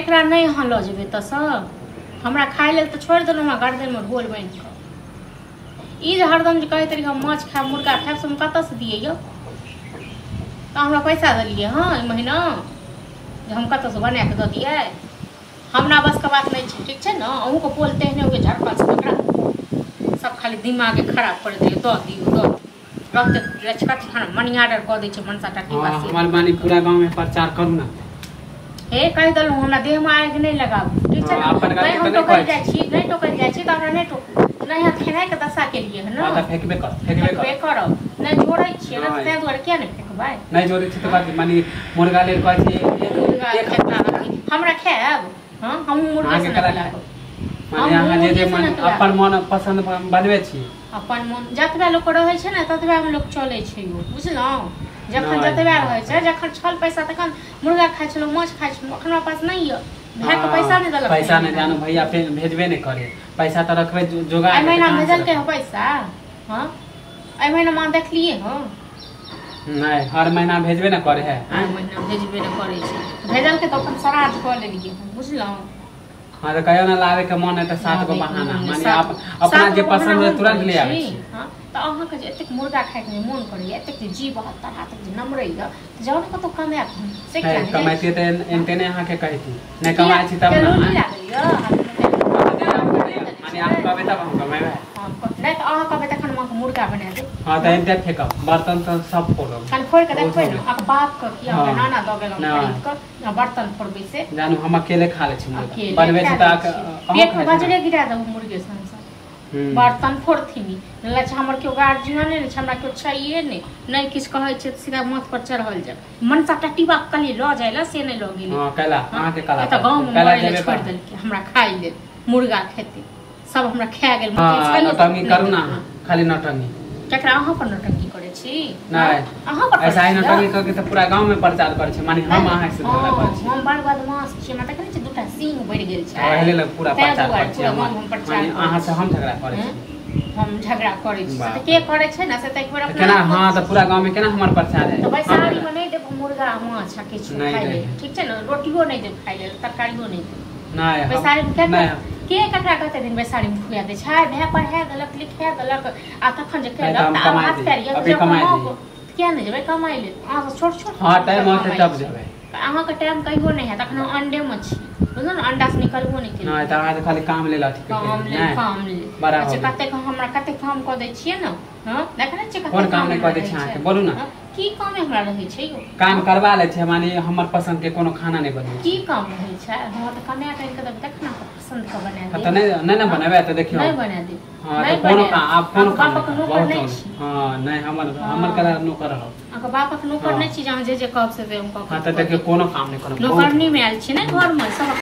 एकरा नहि अहाँ लऽ जेबै एतऽसँ। हमरा खाय लेल तऽ छोड़ि देलहुँ, हमरा गर्दनमे ढोल बान्हि कऽ। ई जे हरदम जे कहैत रही हम माछ खायब मुर्गा खायब, से हम कतऽसँ दियै यौ? तऽ हमरा पैसा देलियै हँ एहि महीना जे हम कतऽसँ बना कऽ दऽ दियै? हमरा बसके बात नहि छै, ठीक छै ने? अहूँके पोल तेहने हुए झड़कल छै, तकरा सब खाली दिमागे खराब करैत रहियै, दऽ दियौ दऽ रहते लचकत खाना मनी ऑर्डर कऽ दै छै मनसा टाटी। हाँ, हमर मानी पूरा गांव में प्रचार करू ना। हे कहि देलहुँ, हमरा देहमे आगि नहि लगाबू, ठीक छै? हाँ, अपन ने गलती हम तऽ नहि टोकल कहै जाइ छी, नहि टोकल जाइ छी तऽ हमरा नहि टोकू। नहि अहाँ खेनाइके दशा केलियै हँ हाँ ने? तऽ फेकबे कर, फेकबे फेकबे कर। करब, नहि जोड़ै छियै ने, नहि। ताहि दुआरे किया नहि फेकबै? नहि जोड़ै छी तऽ बात मानी मुर्गा लेल कहै छी एक मुर्गा एक खेता हमरा खायब? हँ, हमहूँ मुर्गे अहाँके सनक कला लागब। माने हम अहाँ जे जे मुर्गे मन सनक लागब। अपन मन पसन्द बनबै छी। अपन मोन जतबे लोकके रहै छै ने ततबेमे लोक चलै छै यौ, बुझलहुँ? जखन नहि। जतबे रहै छै, जखन छल पैसा तखन मुर्गा खाइ छलहुँ, माछ खाइ छलहुँ। एखन हमरा पास नहि यऽ, भायके पैसा नहि देलक। पैसा एहि नहि महीना। जानू भैया भेजबे नहि करे, पैसा तऽ रखबै जोगा एहि के तऽ महीना कहाँ से भेजलकै हँ रखबै? पैसा? हँ, एहि महीना अहाँ देखलियै हँ? नहि, हर महीना भेजबे ने करे है। हर महीना भेजबे नहि करै छै। भेजलकै तऽ अपन श्राद्ध कऽ लेलियै हँ, बुझलहुँ? हाँ तऽ कहियो ने लाबे के मन है तऽ सात गो लाबैके बहाना मोन माने सात अपना सात जे गो पसंद बहाना है हम तुरंत करै ले आबै छी। छी। हँ, तऽ अहाँके जे एतेक मुर्गा खायके जे मोन करैया, एतेक जे जीव हत्ता हाथक जे नमरैया, तऽ जाउ ने कतहु कमायब, से है किया नहि जाइ कमाइतियै छी? तऽ एनते नहि अहाँके कहिती, नहि किया कमाइ छी तब किया ने। लोली आँय? लागल यऽ हाथमे? हँ तऽ जहिया नहि माने देने अहाँ छै। कहबै तब हम कमेबै। हँ, नहि तऽ अहाँ कहबै तखन हम अहाँके मुर्गा बना देब। हाँ तऽ हँ, एनते फेकब बर्तन तऽ सब फोड़ब। कनि फोड़ि कऽ बहुत देखबै हो ने गेल। अहाँके बापके कि अहाँके हाँ नाना दऽ गेल खरीद नहि कऽ अहाँ बर्तन फोड़बै से? जानू हम अकेले खा लै छी मुर्गा। अकेले बनबै खा छी लै तऽ छियै, अहूँ पेटमे खाइ छी ने। बजरे गिरा देबू मुर्गे सन सन। हूँ बर्तन फोड़थिन लै छै। हमर केओ गार्जियने नहि छै, हमरा केओ छैहे नहि। नहि किछु कहै छै तऽ सीधा माथ पर चढ़ल जाय। मनसा टटीबा कहलियै लऽ जाइ लए, से नहि लऽ गेलै। हाँ कैला हँ, अहाँके कला एतऽ पर गाँवमे कैला मरै लए जेबे छोड़ि पर। देलकै हमरा। खाय लेल मुर्गा खेतै सब, हमरा खा गेल। हाँ खाइयो नौटंकी नहि करू ना देलकै। अहाँ खाली नौटंकी। केकरा अहाँ पर नौटंकी करै छी? हँ, नहीं अहाँ पर ऐसा करै ही छी नौटंकी करके तऽ पूरा गांव में प्रचार करै छै, माने हम अहाँ से झगड़ा हँ, करै छी। हम बड़ बदमाश छी। हमरा देखै नहि छी, दूटा सींग बढ़ि गेल छै, ओहिले लग पूरा ताहि प्रचार दुआरे करै छी पूरा हम, गाँवमे हम प्रचार माने करै अहाँ से छी। हम झगड़ा करै हँ, छी। हम झगड़ा करै छी से तऽ बाप के रे, करै छै ने से तऽ एक बेर तऽ अपना केना? आपमे। हाँ तऽ पूरा गांव में केना हमर प्रचार है? तऽ हम बैसारीमे झगड़ा नहि देब मुर्गा माछ आ किछु नहीं खाय दै लेल, है। ठीक छै ने? रोटियो नहि देब खाय लेल, तरकारियो नहि देब नहीं हम बैसारीमे। केकरा नहीं हम के ककरा कहते दिन बैसारीमे खुआ दै छै? भाय पढ़ा देलक लिखा देलक आ तखन जे नहीं केलक तऽ हम तऽ आब कमाइ हाथ दी पैर यऽ तऽ अभी जब कमाइ दी। कमाउ, किया नहि जेबै कमाइ लेल? अहाँसँ छोट छोट हाँ टाइम सब औतै कमाइ तब छै। जेबै। अहाँके टाइम कहियो नहि हैत, अखन हम अंडेमे छी, बुझलहुँ ने? अंडासँ निकलबो नहि केलियै। नहीं तऽ अहाँ से खाली काम लेल अथी काम लेल नहीं काम लेल बड़ा हो अच्छा गेल। कतेक हमरा कतेक काम कऽ दै छियै ने? हँ, देखै नहि छियै कोन कतेक काम काम नहि हमरा कऽ दै रहै छी छै? अहाँके, बोलू ने। हँ, की काम हमरा रहै छै यौ? काम हँ, करवा लै छै, माने हमर पसंद के कोनो खाना नहि बनबै की छै। काम रहै छै? हमरा तऽ कमाए कऽ आनि कऽ देबै तखन अहाँके पसन्द के बना हाँ देब। तऽ नहि नहि ने हँ, बनेबै तऽ देखियौ। नहि बना देब। हाँ नहि तऽ कोनो बनायब। काम आब कोनो अहाँके काम नहि बापक करब, नौकर बहुत नहि हो गेल। छी। हाँ नहि हमर हमर हँ, कला नौकर रहब। अहाँके बापक नौकर हाँ नहि छी जे अहाँ जे जे कहब से से हम कऽ हाँ कऽ तऽ कऽ देखियौ देब। कोनो काम नहि करब, बहुत हो नौकरनीमे गेल। आयल छी ने घरमे सब।